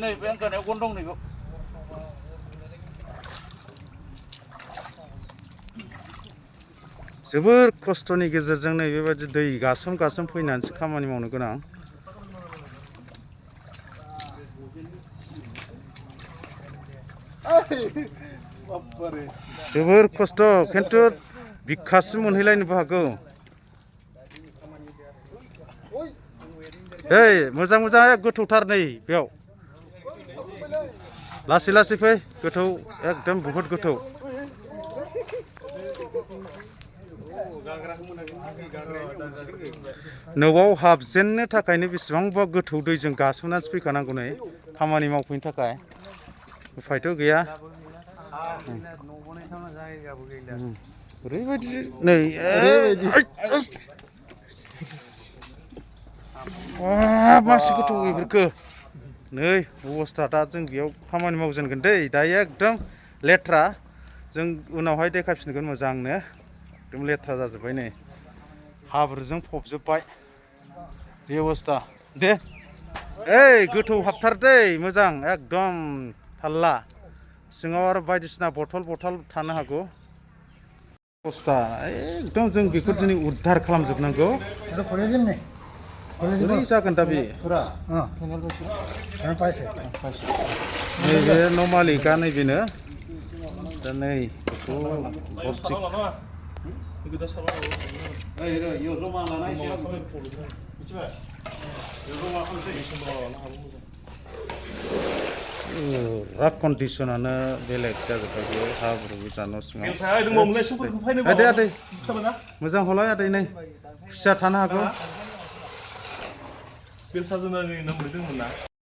नै बे ओंखारनायाव गन दं नैबेयाव जोबोर खस्थ'नि गेजेरजों नै बेबायदि दै गासोम गासोम फैनानैसो खामानि मावनो गोनां जोबोर खस्थ' खिन्थु बिखासिम मोनहैलायनोबो हागौ ओइ मोजां मोजां गोथौथार नै बेयाव लासै लासै फै गोथौ एकदम बहुद गोथौ न'आव हाबजेननो थाखायनो बेसेबांबा गोथौ दैजों गासोमनानैसो फैखानांगौ नै खामानि मावफैनो थाखाय उफायथ' गैया ओरैबायदि नै मासि गोथौ बेफोरखो नै अबस्था दा जों बेयाव खामानि मावजेनगोन दै दायो एकदम लेथ्रा जों उनावहाय देखायफिनगोन मोजांनो एकदम लेथ्रा जाजोब्बाय नै हाब्रुजों फबजोब्बाय बे अबस्था दे ओइ गोथौ हाबथारदै मोजां एकदम थाल्ला सिङाव आरो बायदिसिना बथल थानो हागौ अबस्था एकदम जों बेखौ दिनै उद्धार खालामजोबनांगौ बोरै जागोन दा बे नैबे न' मालिकआ नैबेनो दा नै फुरा कन्डिसनानो बेलेग जाजोब्बाय बेयाव हाब्रु गोजा न' सिङाव आदै आदै मोजां हलाय आदै नै खुसिया थानो हागौ बेलसा जोंना नाम्बार दंमोन ना